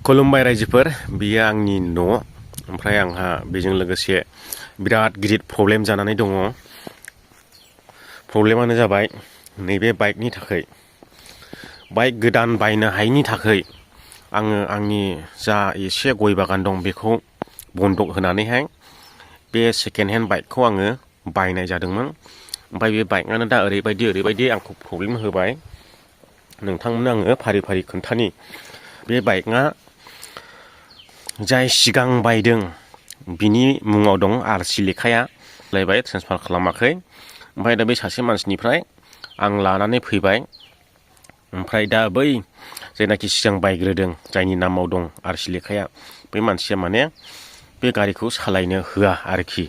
खुलुमबाय रायजोफोर बियो आंनि न' ओमफ्राय आंहा बेजों लोगोसे बिराद गिदिर प्रब्लेम जानानै दङ। प्रब्लेमानो जाबाय नैबे बाइकनि थाखाय बाइक गोदान बायनो हायैनि थाखाय आङो आंनि जा एसे गय बागान दं बेखौ बन्दक होनानैहाय बे सेकेन्ड हेन्ड बाइकखौ आङो बायनाय जादोंमोन। ओमफ्राय बे बाइकआनो दा ओरैबायदि आंखौ प्रब्लेम होबाय। नोंथांमोननो आङो फारि फारि खोन्थानि। बे बाइकआ जाय सिगां बायदों बिनि मुङाव दं आरसि लेखाया लायबाय ट्रेन्सफार खालामाखै। ओमफ्राय दा बे सासे मानसिनिफ्राय आं लानानै फैबाय। ओमफ्राय दा बै जायनाखि सिगां बायग्रोदों जायनि नामाव दं आरसि लेखाया बे मानसिया माने बे गारिखौ सालायनो होआ आरोखि।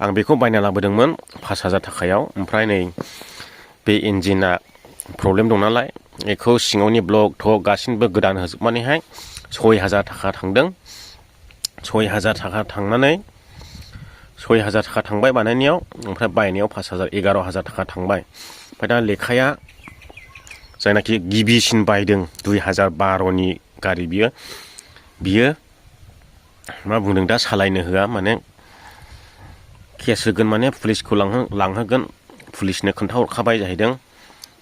आं बेखौ बायना लाबोदोंमोन 5,000 थाखायाव। ओमफ्राय नै बे इन्जिना प्रब्लेम दं नालाय बेखौ सिङावनि ब्लक थक गासिबो गोदान होजोबनानैहाय 6,000 थाखा थांदों। 6,000 थाखा थांनानै 6,000 थाखा थांबाय बानायनायाव। ओमफ्राय बायनायाव 5,000 11,000 थाखा थांबाय। ओमफ्राय दा लेखाया जायनाखि गिबिसिन बायदों 2012नि गारि बियो मा बुंदों दा सालायनो होआ, माने केस होगोन, माने पुलिसखौ लांहोगोन। पुलिसनो खोन्थाहरखाबाय जाहैदों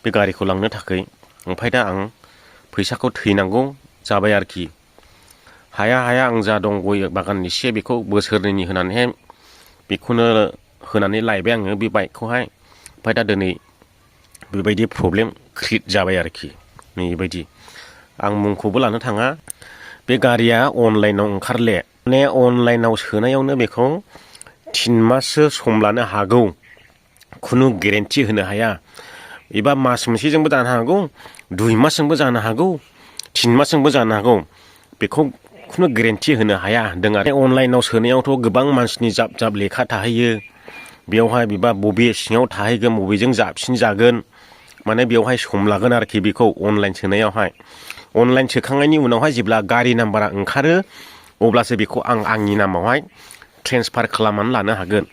बे गारिखौ लांनो थाखाय। ओमफ्राय दा आं फैसाखौ थैनांगौ जाबाय आरोखि। हाया आं जा दं गय बागान एसे बेखौ बोसोरनैनि होनानैहाय बेखौनो होनानै लायबाय आङो बे बाइकखौहाय। ओमफ्राय दा दिनै बेबायदि प्रब्लेम क्रिएट जाबाय आरोखि। नैबायदि आं मुंखौबो लानो थाङा। बे गारिया अनलाइनाव ओंखारले, माने अनलाइनाव सोनायावनो बेखौ 3 माससो सम लानो हागौ, खुनु गेरेन्थि होनो हाया। एबा मास मोनसेजोंबो जानो हागौ, 2 मासजोंबो जानो हागौ, 3 मासजोंबो जानो हागौ। बेखौ खुनु गेरेन्थि होनो हाया होनदों आरो। अनलाइनाव सोनायावथ' गोबां मानसिनि जाब लेखा थाहैयो। बेवहाय बिबा बबे सिङाव थाहैगोन, बबेजों जाबसिन जागोन, माने बेवहाय सम लागोन आरोखि बेखौ अनलाइन सोनायावहाय। अनलाइन सोखांनायनि उनावहाय जेब्ला गारि नाम्बारा ओंखारो अब्लासो बेखौ आंनि नामावहाय ट्रेन्सफार खालामनानै लानो हागोन।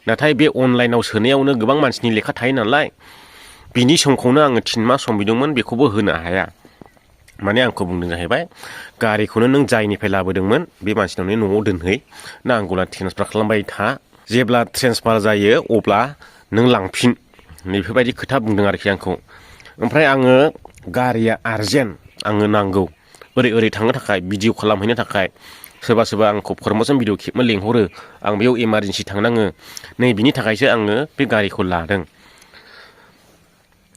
नाथाय बे अनलाइनाव सोनायावनो गोबां मानसिनि लेखा थायो नालाय, बिनि समखौनो आङो 3 मास सम बिदोंमोन, बेखौबो होनो हाया। माने आंखौ बुंदों जाहैबाय गारिखौनो नों जायनिफ्राय लाबोदोंमोन बे मानसिनावनो न'आव दोनहै, नांगौला ट्रेन्सफार खालामबाय था, जेब्ला ट्रेन्सफार जायो अब्ला नों लांफिन, नैफोरबायदि खोथा बुंदों आरोखि आंखौ। ओमफ्राय आङो गारिया आरजेन्ट, आङो नांगौ ओरै थांनो थाखाय, भिडिअ खालामहैनो थाखाय। सोरबा आंखौ प्रम'सन भिडिअ खेबनो लेंहरो, आं बेयाव इमारजेन्सि थांनाङो। नै बिनि थाखायसो आङो बे गारिखौ लादों।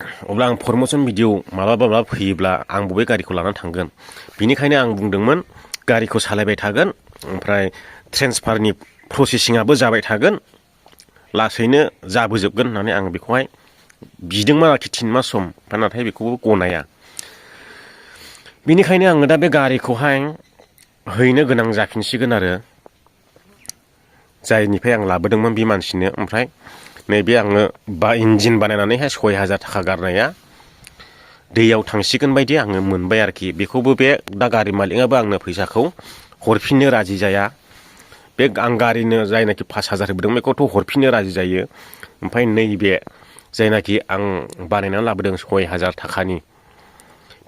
अब्ला आं प्रम'सन भिडिअ माब्लाबा फैयोब्ला आं बबे गारिखौ लानानै थांगोन। बिनिखायनो आं बुंदोंमोन गारिखौ सालायबाय थागोन, ओमफ्राय ट्रेन्सफारनि प्रसेसिंआबो जाबाय थागोन, लासैनो जाबोजोबगोन होननानै आं बेखौहाय बिदोंमोन आरोखि 3 मास सम। नाथाय बेखौबो गनाया। बिनिखायनो आङो दा बे गारिखौहाय हैनो गोनां जाफिनसिगोन आरो जायनिफ्राय आं लाबोदोंमोन बे मानसिनो। ओमफ्राय नैबे आङो इन्जिन बानायनानैहाय 6,000 थाखा गारनाया दैयाव थांसिगोन बायदि आङो मोनबाय आरोखि। बेखौबो बे दा गारि मालिकआबो आंनो फैसाखौ हरफिननो राजि जाया। बे आं गारिनो जायनाखि 5,000 होबोदों बेखौथ' हरफिननो राजि जायो। ओमफ्राय नैबे जायनाखि आं बानायनानै लाबोदों 6,000 थाखानि,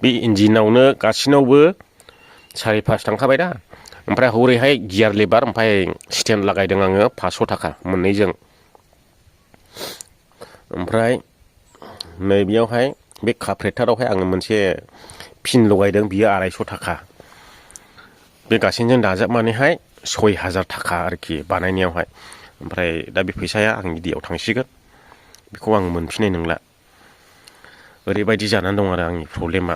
बे इन्जिनावनो गासिनावबो 5.5 थांखाबाय दा। ओमफ्राय हरैहाय गियार लेबार ओमफ्राय स्टेन्ड लागायदों आङो 500 थाखा मोननैजों। ओमफ्राय नैबेयावहाय बे कार्बरेटारावहाय आङो मोनसे पिन लगायदों, बियो 250 थाखा। बे गासैजों दाजाबनानैहाय 6,000 थाखा आरोखि बानायनायावहाय। ओमफ्राय दा बे फैसाया आंनि दैयाव थांसिगोन, बेखौ आं मोनफिननाय नंला। ओरैबायदि जानानै दं आरो आंनि प्रब्लेमा।